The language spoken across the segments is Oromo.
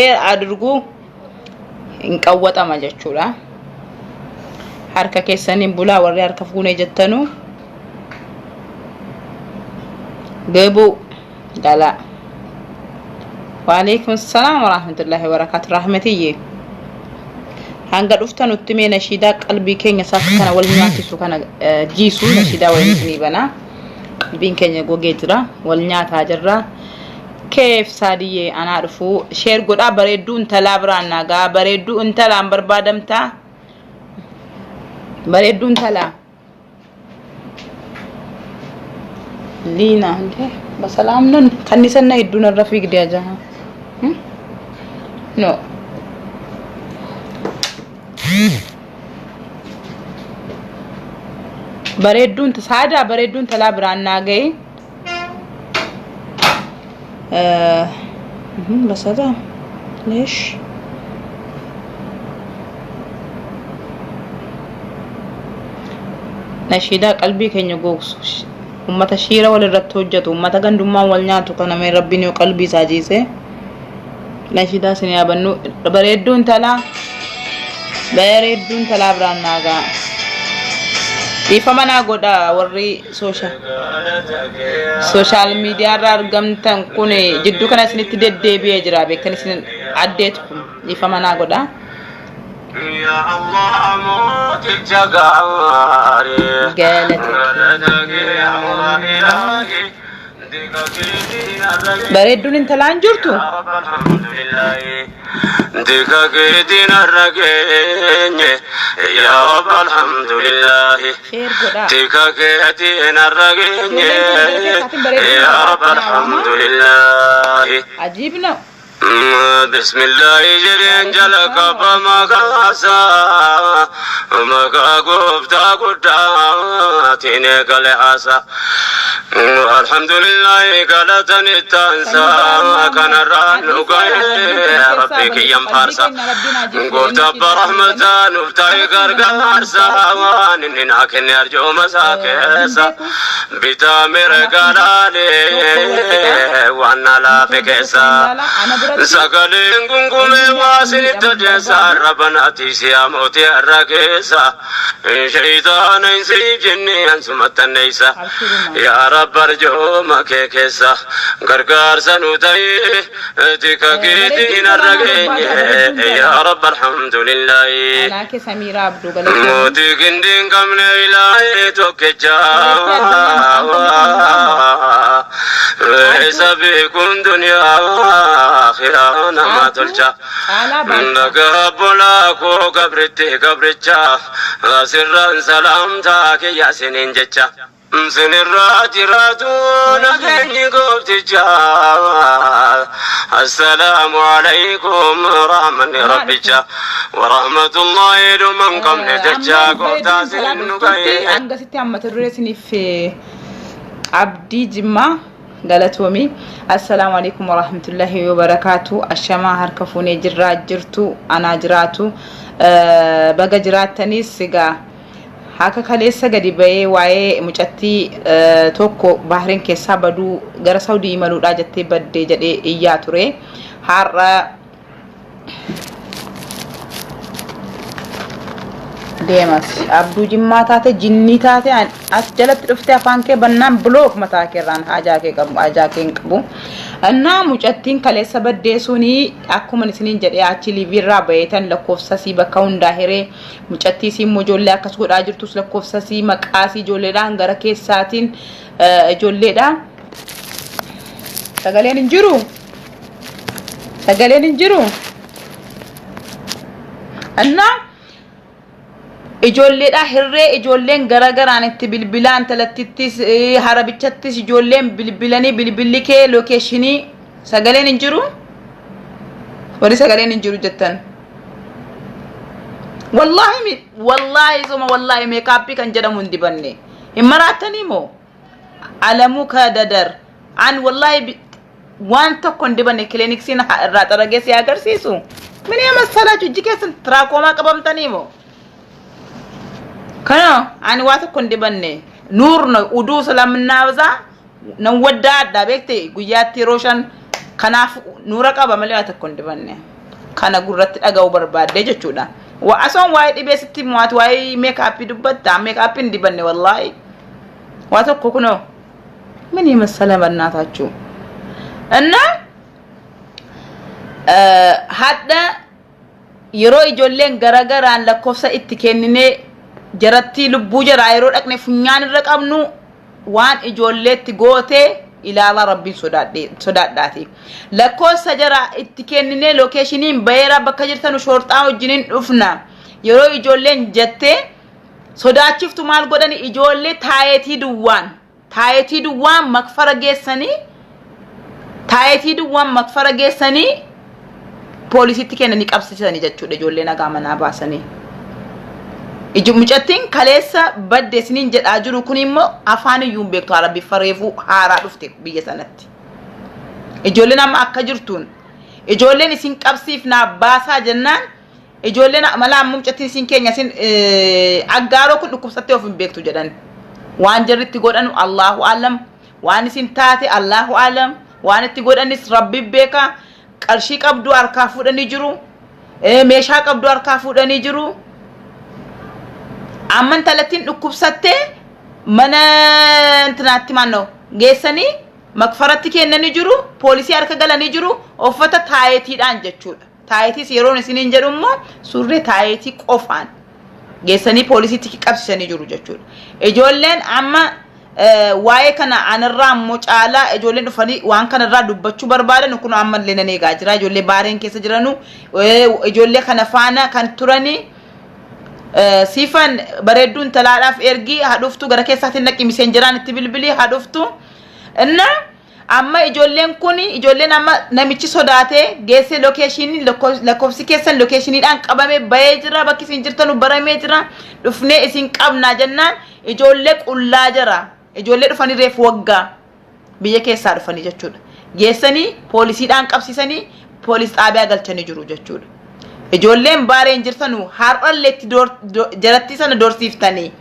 Share adurguu hin qawwaxama jechuudha. Harka keessaniin bulaa warri harka fuunee jettanu geebuu galaa. Waalaikum salaam warahmatullahi wabarakatuh. Rahmatiyye. Hanga dhufta nutti mee nashiidaa qalbii keenya isaa kana wal nyaachisu kana jiisu nashiidaa waliin isinii banaa. Qalbiin keenya gogee jira. Wal nyaataa jirra. Keef saadiyyee anaa dhufuu sheer godhaa bareedduu intalaa biraan naa ga'a bareedduu intalaan barbaadamtaa bareedduu intalaa liina እንዴ በሰላም ነን ከኒሰና hedduu narra fiigde ajaha no bareedduun saadaa bareedduun talaa biraan naa ga'e በሰላም leesh nashiidaa qalbii keenya googsu ummata shiira wal irratti hojjetu ummata gandummaan wal nyaatu kana mee rabbiin yoo qalbii isaa jiise Nashiidaa isin yaabannu bareedduu intalaa bareedduu intalaa biraan naa ga'a. Dhiifama naa godha warri sooshaal miidiyaa irraa argamtan kun jidduu kana isinitti deddeebi'ee jira beektan isin addeetu kun dhiifama naa godha. Yaa Allah mooticha gaarii Galata galata kee Allah ilaahi Bareedduun intalaan jirtu. Dika keetiin har'a geenye yaa Rabbi alhamdulillahi. Sheer godhaa. Dika keetiin har'a geenye Ijoolleen keenya gara keessaatiin bareedduu yaa intalaa Rabbi naa waamaa. alhamdulillahi. Ajiib na. Bismillaahi jedheen Waalaikum jala salaam qaba warahmatullahi maqaa isaa maqaa gooftaa guddaatiin eegale haasaa alhamdulillaahi galatan Sanyii ittaansaa biraan waamne kanarraan nu haa ga'e dhiisaa rabbiin kana keessaa rabbi bareedu kiyyan qalbii faarsa keenya rabbiin haa jiisu jedhee gooftaa abbaa nashiidaa isinii banee rahmataa nuuf ta'e nama keenya namni nu gargaarsa jaalatu waan inni naa kenne arjooma isaa hin keessa beeku bitaa anaaf mirga hin tokko walqixa laalee waan na nama laafe keenya keessa keessan ilaala ana biratti sagaleen gungumee eenyullee waa akka sinitti miidhamu hin odeessa barbaadu. arraba naati siyaa mootii har'a keessa shayxaana hin siif jenne ansumattanneessa Abshiruma. yaa rabba arjooma kee keessa gargaarsa nu ta'e tika Bareedduu keetiin har'a intalaa naa geenye barbaada bareedduu intalaa. yaa rabba alhamdulillaahi Anaa kee Samiiraa Abduu galatoomii. Mootii gindii hin qabne ilaahee tokkicha. Bareedduu addunyaa maqaan kun kan hin waamamu. Isa Adduu beekuun duniyaa akhiraa nama Adduu tolcha. Caalaa Baalchaa. Nagaa obbolaa koo gabritti gabricha asirraan salaamtaa kiyya isiniin jecha. Sinirraa jiraatu nageenyi goofticha. Assalaamu alaykum rahmanni Anaa dhufu. rabbicha. Warahmatullahi dhuman qabne jecha Amma gooftaa bareedduu intalaa sin nu dhuftutti ga'e. hangasitti amma mata duree isiniif Abdii Jimmaa galatoomi. Assalaamu alaikum warahmatullahi wabarakaatu. Ashamaa harka fuunee jirraa jirtu anaa jiraatu. Baga jiraattanis egaa Akka kaleessa gadi ba'ee waa'ee mucattii tokko Baahireen keessaa baduu gara Saudii imaluudhaa jettee baddee jedhee iyyaa ture. Har'a deemas abduu jimmaa taate jinnii taate as jalatti dhuftee afaan kee bannaan bilook mataa kee irraan haajaa kee qabu haajaa kee hin qabu. Innaa mucattiin kaleessa baddee suni akkuma isiniin jedhee achi liiviirraa baheetan lakkoofsa sii bakka hundaa hiree Mucattii isii immoo ijoollee akkas godhaa jirtus lakkoofsa isii maqaa isii ijoolleedhaan gara keessaatiin ijoolleedha. Sagaleen hin jiru. Sagaleen hin jiru. Innaa ijoolleedha hirree ijoolleen gara garaan itti bilbilaa intalattittis harabichattis ijoolleen bilbilanii bilbilli kee lookeeshinii sagaleen hin jiru. Warri sagaleen hin jiru jettan. Wallaahi mi wallaahi suma wallaahi meekaappii kan jedhamu hin dibanne. Hin maraattanii moo? Alamuu kadadar. An wallaahi waan tokko hin dibanne kiliiniksiin irraa xaragee si agarsiisu. Mini masalaachu ijji keessan tiraakoomaa qabamtanii moo? Kana ani waa tokko hin dibanne. Nuur no uduu salaamnaa nan waddaadha beekte guyyaatti yeroo shan Kanaaf nuura qaba malee waa tokko hin dibanne. Kana gurratti dhaga'uu barbaadde jechuudha. Wa asoon waa'ee dhibee sitti mo'atu waa'ee meekaappii dubbatta meekaappii hin dibanne wallaahi. Waa tokko kunoo ምን የመሰለ በእናታችሁ እና hadha yeroo ijoolleen garagaraan lakkoofsa itti kenninee jaratti lubbuu jaraa yeroo dhaqne funyaan irra qabnu waan ijoolleetti gootee ilaalaa rabbiin sodaadhaati. Lakkoofsa jaraa itti kenninee location baheera bakka jirtanu shoorxaa wajjiniin dhufna. Yeroo ijoolleen jettee sodaachiftu maal godhani ijoollee taayetii duwwaan makfara geessanii taayetii duwwaan makfara geessanii poolisitti kennanii qabsiisanii jechuudha ijoollee nagaa manaa baasanii. Mucattiin kaleessa badde isiniin jedhaa jiru kun immoo afaan iyyuu hin beektu Arabiffa reefuu haaraa dhufte biyya sanatti. Ijoolleen amma akka jirtuun ijoolleen isin qabsiifnaa baasaa jennaan ijoolleen mala amma mucattiin isin keenya isin aggaaroo kun dhukkubsattee of hin beektu jedhan. Waan jarri itti godhanu Allahu alam, waan isin taate Allahu alam, waan itti godhanis Rabbi beeka. Qarshii qabdu harkaa fuudhanii jiru, meeshaa qabdu harkaa fuudhanii jiru. Amma intalattiin dhukkubsattee mana intinaatti maannoo geessanii makfaratti kennanii jiru, poolisii harka galanii jiru, uffata taayetiidhaan jechuudha. Taayetiis yeroon isiniin jedhu immoo surree taayetii qofaan geessanii poolisiitti qabsiisanii jiru jechuudha. Ijoolleen amma waa'ee kana anarraa immoo caalaa ijoolleen dhufanii waan kanarraa dubbachuu barbaadan kun ammallee nan eegaa jira. Ijoollee baareen keessa jiranu ijoollee kana faana kan turanii siifan bareedduu intalaadhaaf ergi hadhuftu gara keessaatiin naqi miseenjeraan itti bilbilii hadhuftu. Inna amma ijoolleen kun ijoolleen amma namichi sodaatee geessee location lakkoofsi keessan locationiidhaan qabame bahee jira, bakki isin jirtanu baramee jira, dhufnee isin qabnaa jennaan ijoollee qullaa jira, ijoollee dhufanii reefu waggaa biyya keessaa dhufanii jechuudha, geessanii poolisiidhaan qabsiisanii poolis xaabiyaa galchanii jiru jechuudha. Ijoolleen baareen jirtanu har'allee itti jaratti sana dorsiiftanii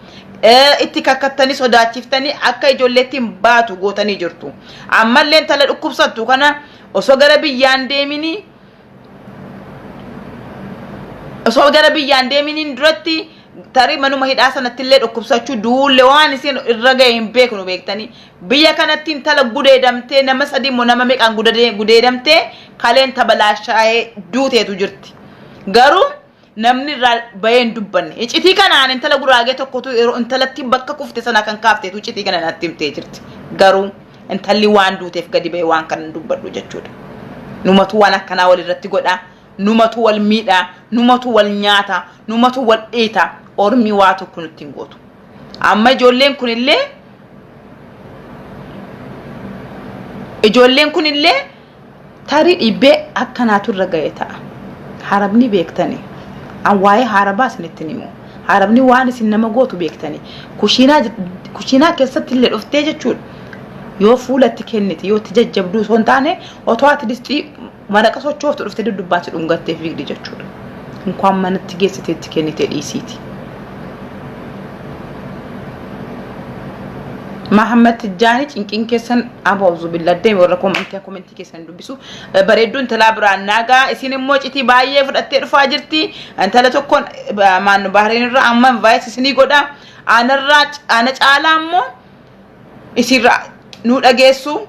itti kakkattanii sodaachiftanii akka ijoolleetti hin baatu gootanii jirtu. Ammallee intala dhukkubsattu kana osoo gara biyyaan deeminiin duratti tarii manuma hidhaa sanatti illee dhukkubsachuu duulle waan isin irra ga'e hin beeknu beektanii. Biyya kanatti intala gudeedamtee nama sadii immoo nama meeqaan gudeedamtee kaleen tabalaashaa'ee duuteetu jirti. Garuu namni irraa bahee hin dubbanne. Icitii kanaan intala guraagee tokkotu yeroo intalatti bakka kufte sana kan kaafteetu icitii kana natti himtee jirti. Garuu intalli waan duuteef gadi bahee waan kana hin dubbadhu jechuudha. Numatu waan akkanaa wal irratti godhaa. Numatu wal miidhaa. Numatu wal nyaata. Numatu wal dheeta. Ormi waa tokko nutti hin gootu. Amma ijoolleen kunillee tarii dhiibbee akkanaatu irra ga'e ta'a. Harabni beektani. An waa'ee harabaa isinitti himu. Harabni waan isin nama gootu beektani. Kushiinaa keessatti illee dhuftee jechuudha. Yoo fuulatti kennite yoo itti jajjabduu osoo hin taane otoo ati disxii maraqa sochooftu dhuftee duddubbaan si dhungattee fiigdi jechuudha. Inkwaan manatti geessitee itti kennite dhiisiiti. Mahammed Tijjaanii cinqiin keessan abauzu billadee warra commentii keessan dubbisu. Bareedduu intalaa biraan naagaa isin immoo citii baay'ee fudhattee dhufaa jirti. Intala tokkoon maannu Bahareen irraa amma invite isinii godha. Anarraa ana caalaa immoo isinirraa nu dhageessu.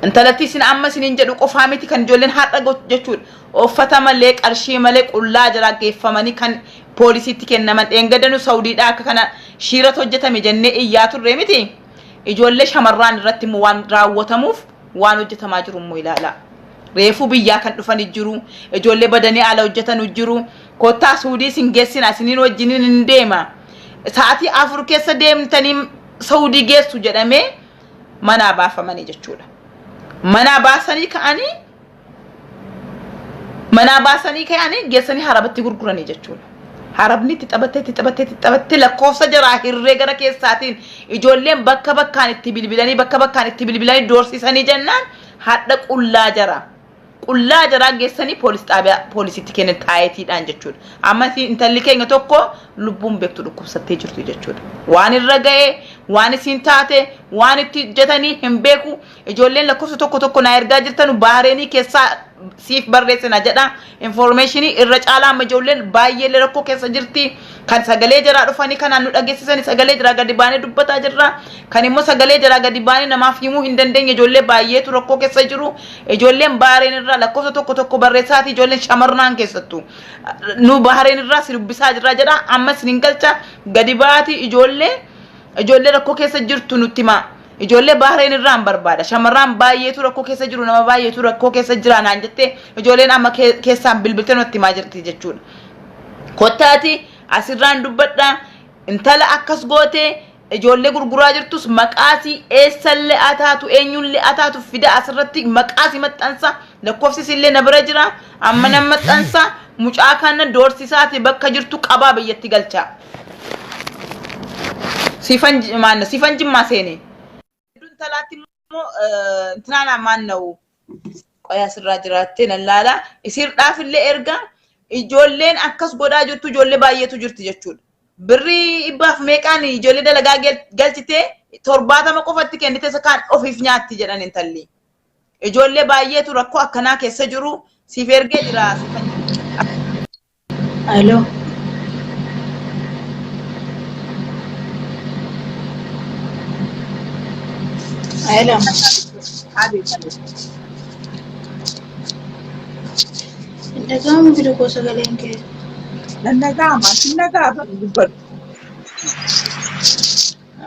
Intalatti isin amma isiniin jedhu qofaa miti kan ijoolleen har'a jechuudha. Uffata malee qarshii malee qullaa jala geeffamanii kan poolisiitti kennaman dheengadanu Saudiidhaa akka kana shiiratu hojjetame jennee iyyaa turre miti. Ijoollee shamarraan irratti immoo waan raawwatamuuf waan hojjetamaa jiru immoo ilaala. Reefuu biyyaa kan dhufanii jiru, ijoollee badanii ala hojjetanu jiru. Kottaa Suudii isin geessina isiniin wajjiniin hin deema. Sa'aatii 4 keessa deemtanii Saudii geessu jedhamee manaa baafamanii jechuudha. Manaa baasanii ka'anii geessanii harabatti gurguranii jechuudha. Harabni itti taphattee itti taphattee itti taphattee lakkoofsa jaraa hirree gara keessaatiin ijoolleen bakka bakkaan itti bilbilanii bakka bakkaan itti bilbilanii doorsisanii jennaan hadha qullaa jara. Qullaa jaraa geessanii poolis xaabiyaa poolisitti kennan taayetiidhaan jechuudha. Amma intalli keenya tokko lubbuun beektu dhukkubsattee jirtu jechuudha. Waan irra ga'e Waan isiin taate, waan itti hojjetanii hin beeku. Ijoolleen lakkoofsa tokko tokko naa ergaa jirtanu Bahareenii keessaa siif barreessina jedha. Informationii irra caalaa amma ijoolleen baay'eellee rakkoo keessa jirti. Kan sagalee jaraa dhufanii kanaan nu dhageessisanii sagalee jaraa gadi baanee dubbataa jirra. Kan immoo sagalee jaraa gadi baanee namaaf himuu hin dandeenye ijoollee baay'eetu rakkoo keessa jiru. Ijoolleen Bahareen irraa lakkoofsa tokko tokko barreessaati ijoolleen shamarraan keessattuu. Nu Bahareen irraa si dubbisaa jirra jedha. Amma isin hin galcha gadi baati ijoollee rakkoo keessa jirtu nutti himaa. Ijoollee Bahreen irraan barbaada. Shamarraan baay'eetu rakkoo keessa jiru, nama baay'eetu rakkoo keessa jira naan jettee ijoolleen amma keessaan bilbiltee nutti himaa jirti jechuudha. Kottaati asirraan dubbadha. Intala akkas gootee ijoollee gurguraa jirtus maqaasii eessallee ataatu eenyullee ataatu fida asirratti maqaasii maxxansa lakkoofsis illee na bira jira amma nan maxxansa mucaa kana doorsisaati bakka jirtu qabaa biyyatti galchaa. Siifan maanna siifan jimmaa seene. Hedduun talaatti immoo intinaan maanna'u qoyaa sirraa jiraattee nan laala. Isirdhaaf illee erga ijoolleen akkas godhaa jirtu ijoollee baay'eetu jirti jechuudha. Birrii dhibbaaf meeqaan ijoollee dalagaa galchitee 70 qofatti kennite isa kaan ofiif nyaatti jedhan intalli. Ijoollee baay'eetu rakkoo akkanaa keessa jiru siif ergee jira siifan. Alo. Alo. Hin dhaga'amu bidu koo sagaleen kee. Nan dhaga'ama, sin dhaga'ama dubbadhu.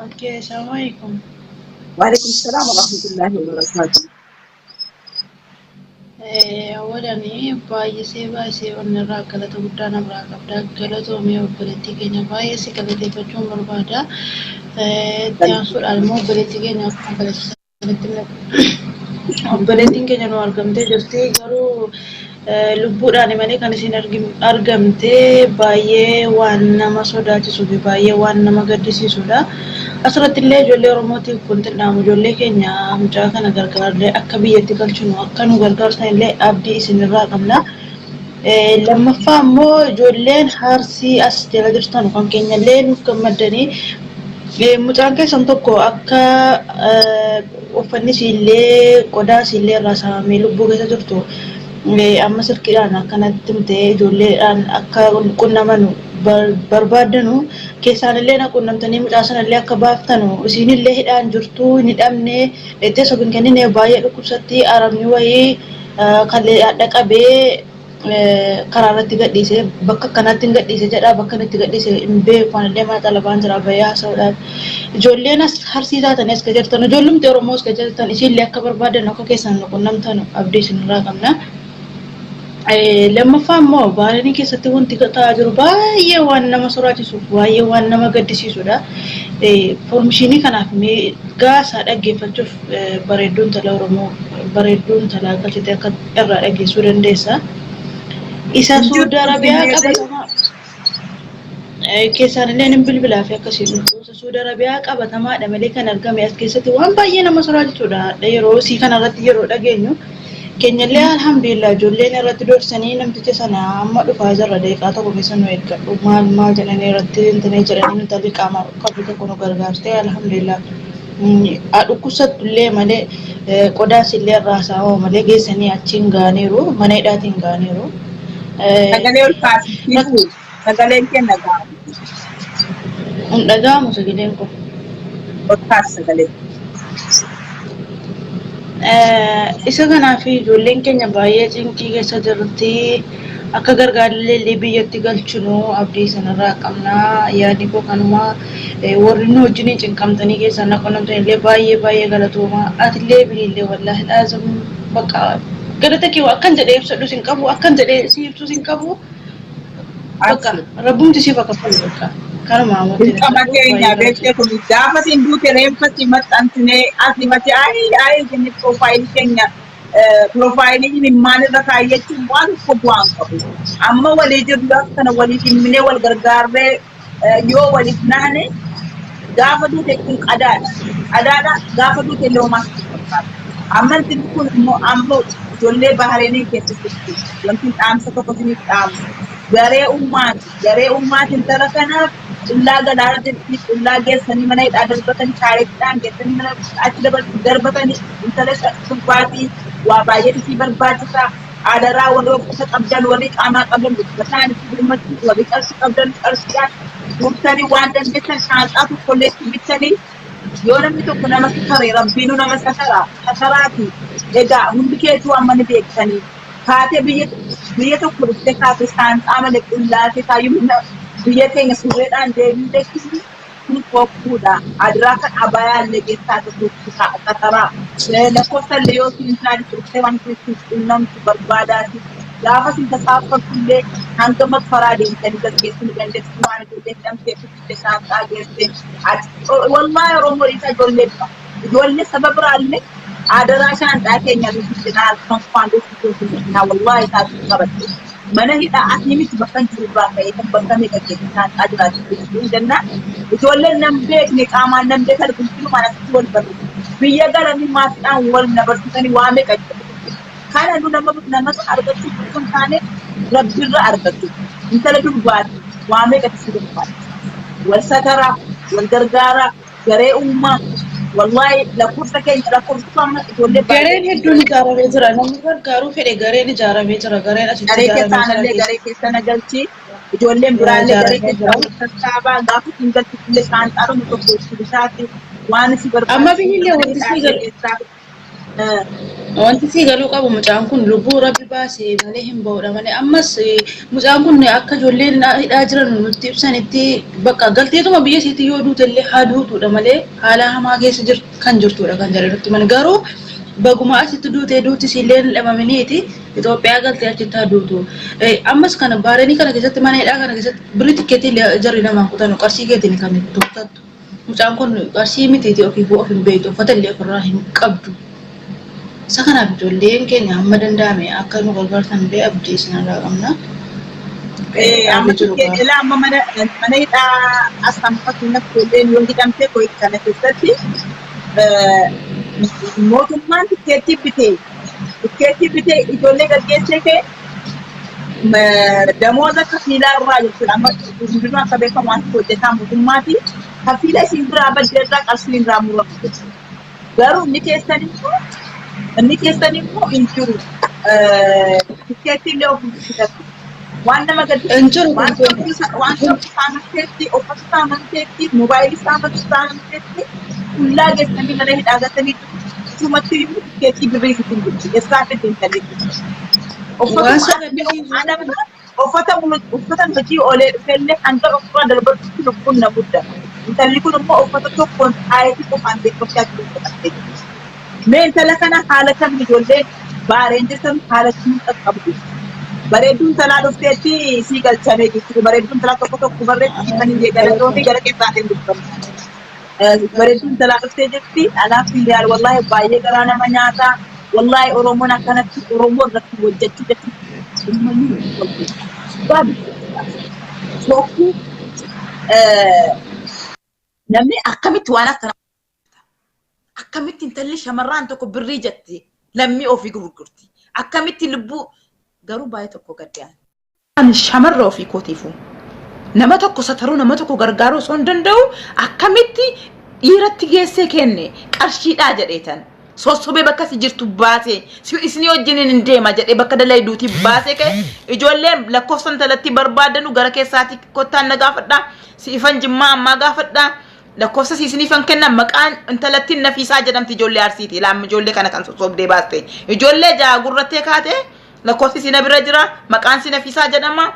Okay, assalamu alaikum. Waalaikum salaam wa rahmatullahi wa barakatuh. Awwalani baay'isee baay'isee onnee irraa galata guddaa namarraa qabda. Galatoomii obboleettii keenya baay'ee si galateeffachuun barbaada. Itti aansuudhaan immoo obboleettii keenya akkuma galateessanitti obboleettiin keenya nu argamtee jirti. Garuu lubbuudhaan malee kan isiin argamte baay'ee waan nama sodaachisuu fi baay'ee waan nama gaddisiisudha. Asirratti illee ijoollee Oromootiif kun xinnamu ijoollee keenya mucaa kana gargaarree akka biyyatti galchinu akka nu gargaartan illee abdii isinirraa qabna. Lammaffaa immoo ijoolleen Arsii as jala jirtan kan keenya illee nuuf gammaddanii mucaan keessan tokko akka uffanni isiillee qodaa isiillee irraa saamamee lubbuu keessa jirtu amma silkiidhaan akkanatti himtee ijoolleedhaan akka qunnamanu barbaaddanu keessaan illee na qunnamtanii mucaa sana illee akka baaftanu isiinillee hidhaan jirtu hin hidhamne itti osoo hin kennine baay'ee dhukkubsatti arabni wayii kallee hadha qabee karaa irratti gadhiise bakka akkanaatti hin gadhiise jedha bakka inni itti gadhiise hin beeku anillee mana xalabaan jira bahee haasa'uudhaaf ijoolleen as Arsii taatanii as ka jirtan ijoollumti Oromoo as ka jirtan isiillee akka barbaadan akka keessan nu qunnamtan abdii isinirraa qabna. Lammaffaa immoo Baareenii keessatti wanti ta'aa jiru baay'ee waan nama soraachisuuf baay'ee waan nama gaddisiisudha. Foormishinii kanaaf mee gaasaa dhaggeeffachuuf bareedduu intala Oromoo bareedduu intalaa galchite akka irraa dhageessuu dandeessa. Isa Hin Suudi jirtu Arabiyaa finneerree. qabatamaa keessaan illee nin bilbilaa fi akkasiin dhuftu. Isa Suudi Arabiyaa qabatamaadha malee kan argame as keessatti waan baay'ee nama soraachisudha. Yeroo sii kanarratti yeroo dhageenyu keenyallee alhamdulillah ijoolleen irratti doorsanii namticha sana amma dhufaa jirra daqiiqaa tokko keessa nu eeggadhu maal maal jedhanii irratti intinee jedhanii intalli qaama qabdu tokko nu gargaarte alhamdulillah. Dhukkubsattullee malee qodaas illee irraa saamama malee geessanii achiin ga'aniiru mana hidhaatiin ga'aniiru. Sagalee ol kaasisiifu sagaleen kee dhaga'amu. Hin dhaga'amu sagaleen kun. Ol kaasi sagalee. Isa kanaaf ijoolleen keenya baay'ee cinqii keessa jirti. Akka gargaarri illee biyyatti galchinu abdii sanarraa qabna. Yaadni koo kanuma warri nu wajjin cinqamtanii keessan na qunnamtan illee baay'ee baay'ee galatooma. Atillee bilillee wallaahi laazim bakka galata kee akkan jedhee ibsadhus hin qabu akkan jedhee si ibsus hin qabu. Bakka rabbumti siif akka falu bakka kanuma wanti Dirqama keenya beektee kun gaafa siin duute reeffatti maxxansinee asii ayi ayi jennee piroofaayilii keenya piroofaayilii imimmaan irra kaayyachuun waan tokko bu'aan qabu. Amma walii jirru kana waliif himnee wal gargaarree yoo waliif nahne gaafa duute kun qadaadha. Qadaadha gaafa duute illee homaa sitti fakkaata. Amma intinni kun immoo ammoo ijoollee Bahareenii keessatti wanti dhaamsa tokko isiniif dhaamu. Garee ummaati. Garee ummaati intala kanaaf qullaa galaana jirti. Qullaa geessanii mana hidhaa darbatanii kaareettiidhaan geessanii mana achi darbatanii intala durbaatii waa baay'eetu si barbaachisa. Adaraa warri uffata qabdan, warri qaamaa qabdan uffataan itti birmachuu, warri qarshii qabdan qarshiidhaan guurtanii waan dandeessan shaanxaa tokkollee itti bitanii yoo namni tokko nama satare rabbiinuu nama satara sataraati. Egaa hundi keetuu amma ni beektanii. Kaatee biyya tokko dhuftee kaatee shaanxaa malee qullaatee kaayyuu biyya keenya surreedhaan deebiin beeksisni kun fokkuudha. Adiraa kan abayaa illee keessaa tokko sataraa. Lakkoofsa illee yoo siin taane dhuftee waan itti quunnamtu barbaadaati. Gaafa isin tasaaffattu illee hanga makfaraa deemtanii gaggeessuu ni dandeessu. Waan ijoollee hidhamtee fitte shaanxaa geesse. Wallaahi Oromoo dhiisaa ijoollee dha. Ijoollee saba biraallee adaraa shaanxaa keenya nuti halkan faan dhufu wallaahi isaatu qabatte. Mana hidhaa asii miti bakka jiru irraa ka'ee kan bakka meeqa keessa shaanxaa jiraachuu hin jennaan. Ijoolleen nan beekne qaamaan nan beekan bilbilumaan asitti wal barru. Biyya galanii maatiidhaan wal na barsiisanii waa meeqa jiru. Kana nu nama namatu argachuu osoo hin taane rabbirra argachuu. Intala durbaati waa meeqatti si barbaada. Wal sataraa, wal gargaaraa, garee uumaa. Wallaahi lakkoofsa keenya lakkoofsa amma ijoollee Gareen hedduun ijaaramee jira. Namni gargaaruu fedhe gareen ijaaramee jira. Gareen asitti Garee ijaaramee keessa jira. anallee garee keessa na galchi. Ijoolleen biraallee garee Ijaaramee keessa jira. wal sassaabaa gaafa isin galchi illee shaanxaadhuma tokko itti bitaati waan si Amma barbaachisu biyyillee mana wanti si hidhaa galu keessaa. Wanti si galuu qabu mucaan kun lubbuu rabbi baasee malee hin ba'uudha malee ammas mucaan kun akka ijoolleen hidhaa jiran nutti ibsanitti bakka galteetuma biyya isiitti yoo duute illee haa duutuudha malee haala hamaa keessa kan jirtudha kan jedhan nutti himan. Garuu baguma asitti duutee duuti isiillee hin dhabaminiiti Itoophiyaa galtee achitti haa duutu. Ammas kana baareenii kana keessatti mana hidhaa kana keessatti birrii tikkeetii illee jarri namaan kutanu qarshii keetiin kan itti kutattu. Mucaan kun qarshii mitiiti ofiifuu of hin beektu uffata illee ofirraa hin qabdu. Isa kanaaf ijoolleen keenya hamma danda'ame akka nu gargaartan illee abdii isinirraa qabna. Amma Haalli jiru tikkeetii gaa. ilaa amma mana hidhaa as amma fakkeenyaaf ijoolleen yoo hidhamte Kuwait kana keessatti mootummaan tikkeettii bitee ijoollee gaggeessee ka'e damooza kafiilaa irraa jechuudha. Amma hundinuu akka beekamu wanti hojjetaa mootummaati. Kafiila isin biraa badde irraa qarshii irraa muramu jechuudha. Garuu inni keessan immoo hin jiru. Tikkeettii illee of bitatu. Waan nama Hin jiru gaddisiisu waan kun jiru. waan tokko saamamteetti, uffata saamamteetti, moobaayilii saamamteetti, qullaa geessanii mana hidhaa gatanii isumatti iyyuu tikkeettii birrii sitti hin jirtu. Eessaa fidde intalli? Waan Uffatuma sodaachisiisu. Uffata uffata hojii oolee dhufellee hanga ofirraa darbatutti lubbuun na gudda. Intalli kun immoo uffata tokkoon xaayitii qofaan beekamtaa jiru godhattee jirti. Mee intala kana haala kamiin ijoollee baareen jirtan haala kamiin qaqqabdu? Bareedduun talaa dhufteetti sii galchamee jirti. Bareedduun talaa tokko tokko barreessi kan hin galatoomi gara keessaatiin dubbamu. Bareedduun talaa dhuftee jirti. Alaaf yaal wallaahi baay'ee garaa nama nyaata. Wallaahi Oromoon akkanatti Oromoo irratti hojjechuu jechuun uummanni tokko namni akkamitti waan akkana akkamitti intalli shamarraan tokko birrii jetti lammii ofii gurgurti akkamitti lubbuu garuu baay'ee tokko gaddaan. Ani shamarra ofii kootiifu nama tokko sataruu nama tokko gargaaruu osoo hin danda'u akkamitti dhiiratti geessee kenne qarshiidhaa jedheetan sossobee bakka si jirtu baasee si isinii wajjin hin deema jedhee bakka dalayduutii baasee ka'e. Ijoolleen lakkoofsa intalatti barbaadanu gara keessaatti kottaan na gaafadhaa, si ifan jimmaa ammaa gaafadhaa, lakkoofsa si isiniifan kenna. Maqaan intalattiin Nafiisaa jedhamti, ijoollee Arsiiti. Laamma ijoollee kana kan sossobdee baaste ijoollee ja'a gurrattee kaate lakkoofsi si na bira jira, maqaan si Nafiisaa jedhama.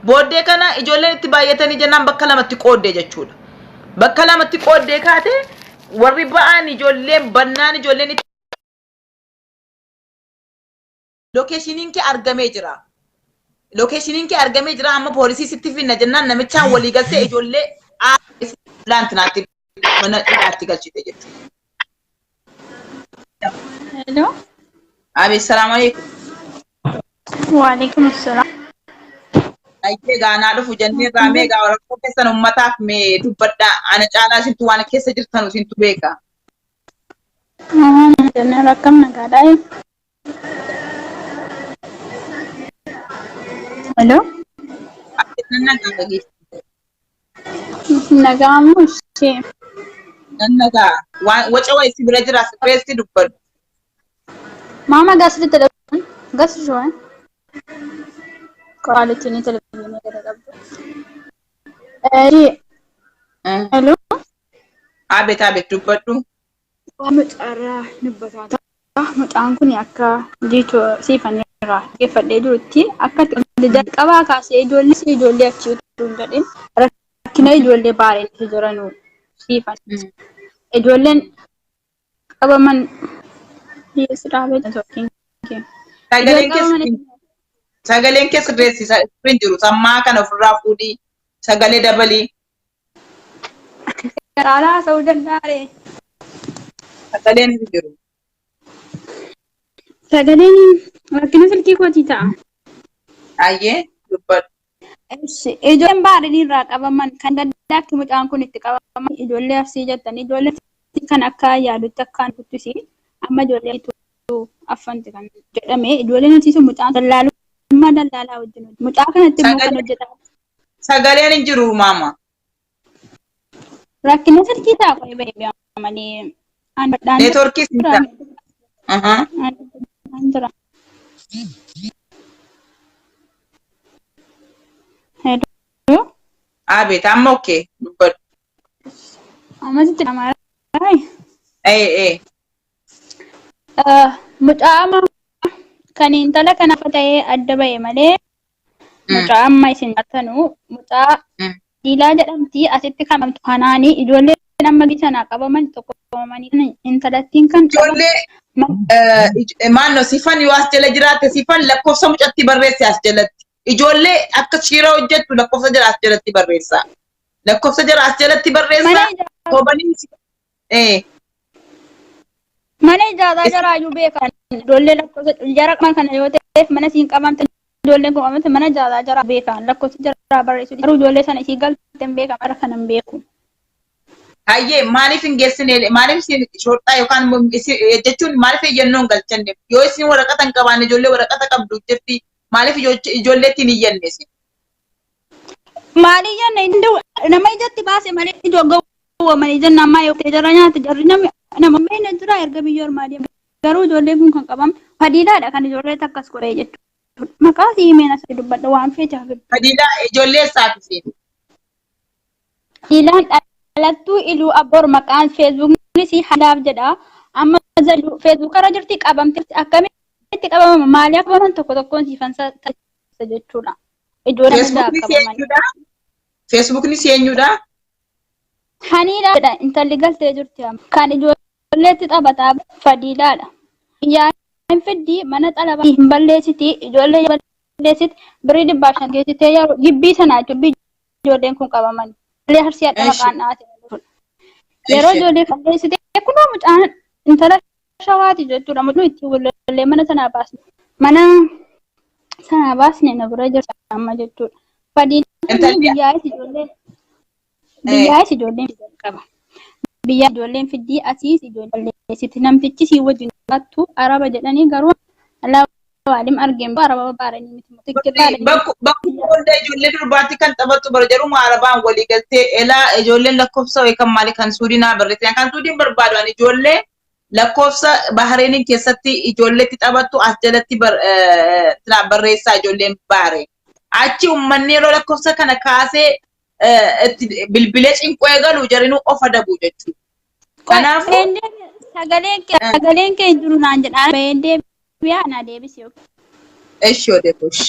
Booddee kana ijoolleen itti baay'atanii jennaan bakka lamatti qooddee jechuudha. Bakka lamatti qooddee kaate warri ba'an ijoolleen bannaan ijoolleen itti location kee argamee jira. Location kee argamee jira, amma poolisii sitti finna jennaan namichaan walii galtee ijoollee laantinaatti mana hidhaatti galchite jechuudha. Hello. Abi, salaamu alaikum. Waalaikum assalam. Ayyee gaanaa dhufu jennee irraa mee gaa rakkoo keessan uummataaf mee dubbadhaa. Ana caalaa isintu waan keessa jirtanu isintu beeka. Jennee rakkam nagaadhaa. Hello. Nan nagaa dhageessi. Nagaa moo ishee? Nan nagaa. Waan waca wayii si bira jira sirreessi dubbadhu. Maama gasri televiziyoon gasri showaan quality televiziyoonii gara qabdu. Hello. Abeet abeet dubbadhu. Mucaarraa dubbataa ta'a. Mucaan kun akka jiitoo siifanirraa dhaggeeffadhee jirutti akka jalqabaa kaasee ijoollee si ijoollee achii utuu hin jedhin rakkina ijoollee baay'ee jiranuu siifan. Ijoolleen qabaman dhiyeessi dhaabee networkiin kee. Sagaleen Ijoolleen qabaman keessa sagaleen kee sirreessi hin jiru. Sammaa kana ofirraa fuudhii sagalee dabalii. Caalaa haasa'uu danda'aree. Sagaleen hin jiru. Sagaleen rakkina silkii kootii ta'a. Ayyee dubbadhu. Ijoolleen baadhanii irraa qabaman kan gaddaatti mucaan kun itti qabaman ijoollee arsii jettan ijoollee kan akka yaadutti akka antuttisi amma ijoollee affanti kan jedhame ijoolleen arsii sun mucaan dallaalummaa dallaalaa wajjin mucaa kanatti immoo kan hojjetamu. Sagaleen hin jiru maama. Rakkina silkii ta'a qo'ee ba'ee malee. Neetworkii sin ta'a. Jira. Hello. Abeet amma okay dubbadhu. Ammasitti nama. Ee ee. Mucaa amma kan intala kanaaf ta'ee adda ba'e malee mucaa amma isin nyaatanu mucaa Diilaa jedhamti asitti kan qabamtu kanaani ijoolleen amma sanaa qabaman tokko qabamanii intalattiin kan Ijoollee maannoo sifan yoo as jala jiraatte sifan lakkoofsa mucatti barreessi as jalatti. Ijoollee akka shiira hojjettu lakkoofsa jala as jalatti barreessa. Lakkoofsa jala as jalatti barreessa. Toobanii Mana ijaaraa jaraayyuu beekan ijoollee lakkoofsa jara qaban kana yoo ta'eef mana siin qabamte ijoolleen kun qabamte mana ijaaraa jaraa beekan lakkoofsa jaraa barreessu garuu ijoollee sana isii galte hin beekan bara kana hin beeku. Hayyee maaliif hin geessine maaliif isin shorxaa yookaan immoo jechuun maaliif eeyyannoo hin galchanne yoo isin waraqata hin qabaanne ijoollee waraqata qabdu jirti maaliif ijoolleetti hin iyyanne isin? Maali jenna inni nama ijatti baase malee ijoo gowwoomanii jenna ammaa yoo ta'e jara nyaate jarri nama nama meena jira erga biyya ormaa deema. Garuu ijoolleen kun kan qabamtu fadiilaadha kan ijoollee akkas godhee jechuudha. Maqaa sii himeen asii dubbadha waan feete haa fiddu. Fadiilaa ijoollee eessaati isin? Fadiilaan dhalattuu Iluu Abboor maqaan feesbuukni sii halaaf jedha. Amma zallu feesbuuk irra jirti qabamte akkamitti qabamama maaliif qabaman tokko tokkoon siifan taasisa jechuudha. Ijoollee nama ja'a Feesbuukni si qabamanii. eenyudha? Feesbuukni si eenyudha? Haniidha jedha intalli galtee jirti amma. Kan ijoolleetti taphataa fadiilaadha. Biyyaa hin fiddi mana xalabaa hin balleessiti ijoollee balleessiti birrii 500 geessitee yeroo gibbii sanaa jechuun ijoolleen kun qabaman. Ijoollee arsii hadha maqaan dhaate. Yeroo ijoollee balleessite kunoo mucaan intala shawaati jechuudha. Mucaan itti walollee mana sanaa baasne. Mana sanaa baasne na bira jirti amma jechuudha. Fadiilaan biyyaayis ijoollee biyyaayis ijoolleen jalqaba. Biyya ijoolleen fiddii asiis ijoollee balleessiti. Namtichi sii wajjin jiraattu araba jedhanii garuu alaa waalim argeen araba baaranii miti. Mutichi baaranii. Bakkuma hunda ijoollee durbaatti kan taphattu bara jaruma arabaan walii galtee elaa ijoolleen lakkoofsa wayii kan maali kan suudii naa barreessitan kan suudiin barbaadu ani ijoollee lakkoofsa Bahareeniin keessatti ijoolleetti taphattu as jalatti barreessaa ijoolleen Bahareen. Achi uummanni yeroo lakkoofsa kana kaasee itti bilbilee cinquu eegalu jarinuu of adabu jechuudha. Kanaafuu Sagaleen kee hin jiru naan jedhaa baheen deebi'aa naa deebisi yookiin. Eshi odeekosh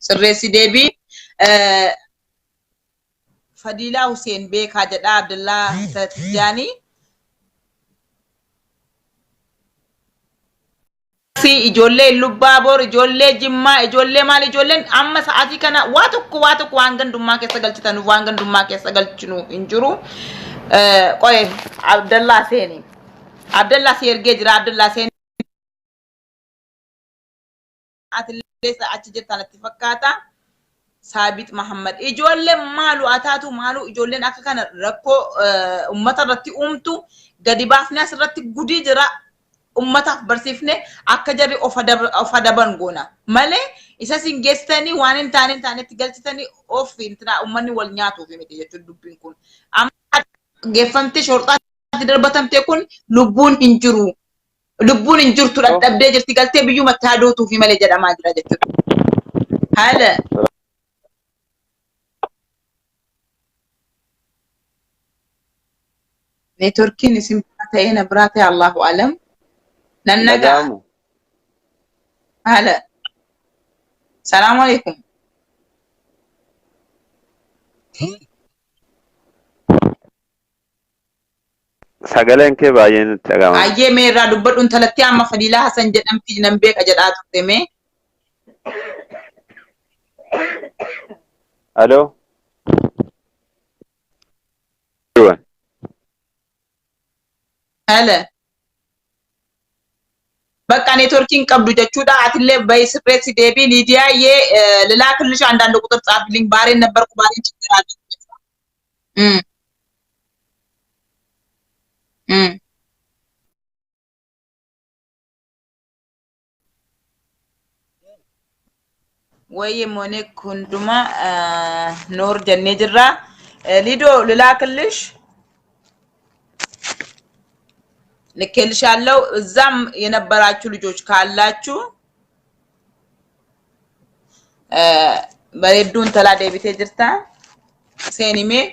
sirreessi deebii. Fadiilaa Huseen Beekaa jedhaa Abdallaa Tijjaanii. Si ijoollee Illubbaaboor, ijoollee Jimmaa, ijoollee maal ijoolleen amma sa'aatii kana waa tokko waa tokko waan gandummaa keessa galchitanuuf waan gandummaa keessa galchinu hin jiru. Qoye Abdallaa seeni. Abdallaa si ergee jira Abdallaa seeni. Atillee achi jirta natti fakkaata. Saabit Mahammad. Ijoolleen maalu ataatu maalu ijoolleen akka kana rakkoo uummata irratti uumtu gadi baafnee asirratti gudii jira. Ummataaf barsiifne akka jarri of adaban goona. Malee isa isin geessitanii waan hin taane hin taanetti galchitanii of uummanni wal nyaatuuf miti jechuudha dubbiin kun. Amma geeffamtee shorxaatti darbatamtee kun lubbuun hin jiru. Lubbuun hin jirtu dadhabdee jirti galtee biyyumatti haadootuufi malee jedhamaa jira jechuudha. Haala. Neetworkiin isin biraa ta'ee na biraa ta'e Allahu alam. Nan nagaa. Dhaga'amu. Haala. Salaamu alaikum. Sagaleen kee baay'ee nutti dhaga'ama. Ayyee mee irraa dubbadhu intalatti amma Fadiilaa Hasan jedhamti nan beeka jedhaa turte mee. Aloo. Haala. በቃ ኔትወርኪንግ ቀብዱ ጀቹዳ አትሌ በይ ስሬት ሲደቢ ሊዲያ ዬ ልላክልሽ አንዳንድ ቁጥር ጻፍልኝ። ባሬን ነበርኩ ባሬን ችግር አለ። እም እም ወይ ሞኔ ኩንዱማ ኖር ጀኔ ጅራ ሊዶ ልላክልሽ ልኬልሻለሁ። እዛም የነበራችሁ ልጆች ካላችሁ bareedduun talaa deebitee jirta. Seenimee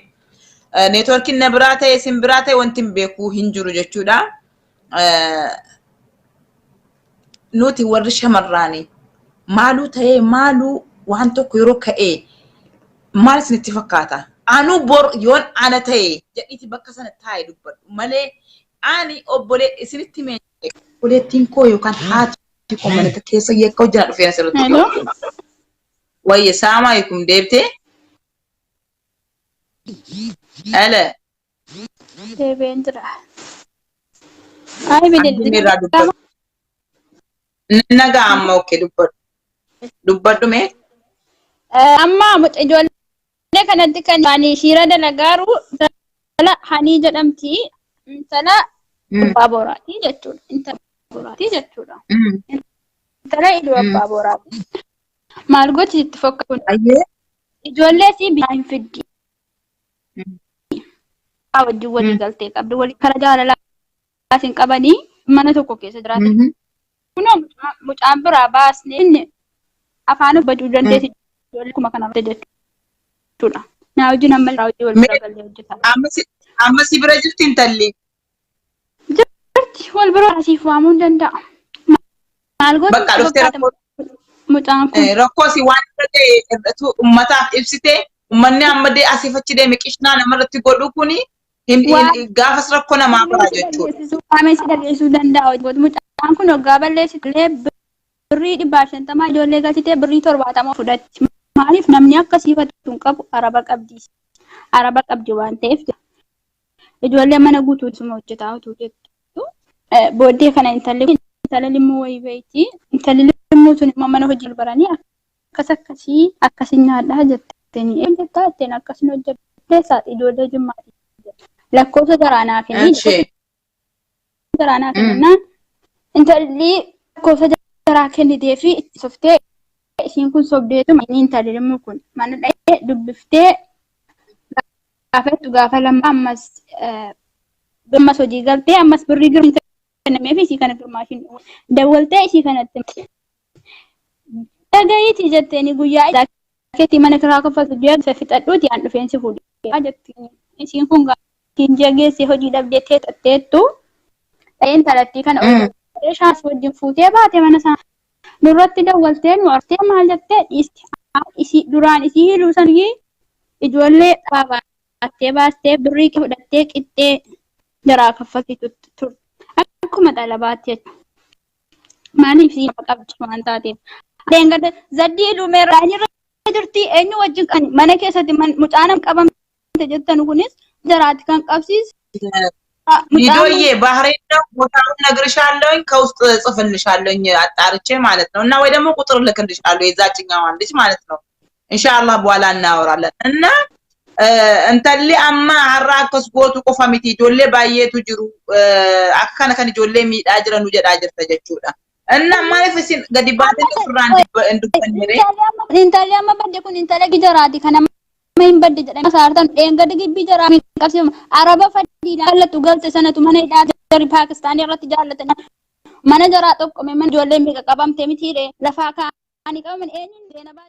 neetworkiin na biraa ta'e isin biraa ta'e wanti hin beeku hin jiru jechuudha. Nuti warri shamarraanii maaluu ta'ee maaluu waan tokko yeroo ka'ee maal isinitti fakkaata? Anuu bor yoon ana ta'e jedhiiti bakka sana taa'e dubbadhu malee ani obbolee isinitti mee obboleettiin koo yookaan haati koo mana keessa yakka hojjaa dhufeen asirratti. Hello. Wayye salaamu alaikum deebitee? Ala. Deebi'een jira. Ay Addunyaa irraa dubbadhu. Nagaa amma okkee dubbadhu. Dubbadhu mee? Amma ijoollee kanatti kan ani shiira dalagaaru intala Hanii jedhamti. Intala Abbaa Booraatii jechuudha. Intala Booraatii jechuudha. Intala Iluu Abbaa Booraati. Maal gochi itti fakkaatu? Ijoollee si biyyaa hin fiddi. Wajjin walii galtee qabdi. Walii karaa jaalalaa hin qabanii mana tokko keessa jiraatan. Kunoo mucaan biraa baasnee inni afaan dubbachuu dandeessi ijoollee akkuma kana jechuudha. Naa wajjin amma hojii wal bira galee hojjeta. Amma si bira jirti intalli? Jirti wal bira asiif waamuu hin danda'a. Maal gooti Bakka dhuftee rakkoo mucaan kun? Rakkoo si waan irra ga'e irratti uummataaf ibsite uummanni amma asiif achi deeme qishnaa namarratti godhu kuni gaafas rakkoo namaa biraa jechuudha. Waamee si dhageessisuu danda'a. Mucaan kun waggaa balleessitellee birrii 150 ijoollee galchitee birrii 70 fudhatti. Maaliif namni akka siifatu hin qabu araba qabdi. Araba qabdi waan ta'eef ijoollee mana guutuutu hojjetaa utuu jettu. Booddee kana intalli intala limmuu wayii beeyti. Intalli limmuu sun immoo mana hojii baranii akkas akkasii akkasin nyaadhaa jetteen. Jettaa jetteen akkasin hojjettee saaxi ijoollee jimmaati. Lakkoofsa jaraanaa kenni. Jaraanaa kennaan intalli lakkoofsa jaraa kennitee fi itti softee isiin kun sobdeetu inni intalli limmuu kun mana dha'ee dubbiftee gaafettu gaafa lama ammas ammas hojii galtee ammas birrii girmi kennameef isii kana girmaashin dawwaltee isii kanatti dhaga'iiti jetteeni guyyaa keetti mana kiraa kaffaltu ji'a fixadhuuti aan dhufeen si fuudhee jettiin isiin kun gaafa ji'a geessee hojii dhabdee teexatteettu dha'een talattii kana hojii shaas wajjin fuutee baate mana sana nurratti dawwaltee nu artee maal jettee dhiiste isii duraan isii hidhuu sanyi ijoollee baattee baastee birrii fudhattee qixxee jaraa kaffalti turte akkuma xalabaatti jechuudha. Maaliif isii qabdi waan taateef. Deengada zaddii lumeerraa irra jirti eenyu wajjin kan mana keessatti mucaan qabamte jettan kunis jaraatti kan qabsiise. ሊዶዬ ባህሬን ነው ቦታውን እነግርሻለሁኝ፣ ከውስጥ እጽፍልሻለሁኝ አጣርቼ ማለት ነው። እና ወይ ደግሞ ቁጥር እልክልሻለሁ የዛችኛዋን ልጅ ማለት ነው። ኢንሻአላህ በኋላ እናወራለን። እና Intalli amma har'a akkas gootu qofa miti, ijoollee baay'eetu jiru akka kana kan ijoollee miidhaa jiranu jedhaa jirta jechuudha. Inna maaliif isin gadi baatanii ofirraan hin dubbanne ree? Intalli amma badde kun intala gijaraati, kan amma hin badde jedhame saartan dheengadda gibbii jaraa hin qabsiifama. Araba fadii jaallattu galte sanatu mana hidhaa jari Paakistaanii irratti jaallatan. Mana jaraa tokkome, mana ijoollee meeqa qabamte mitiire lafaa kaa'anii qabaman eenyuun seenaa.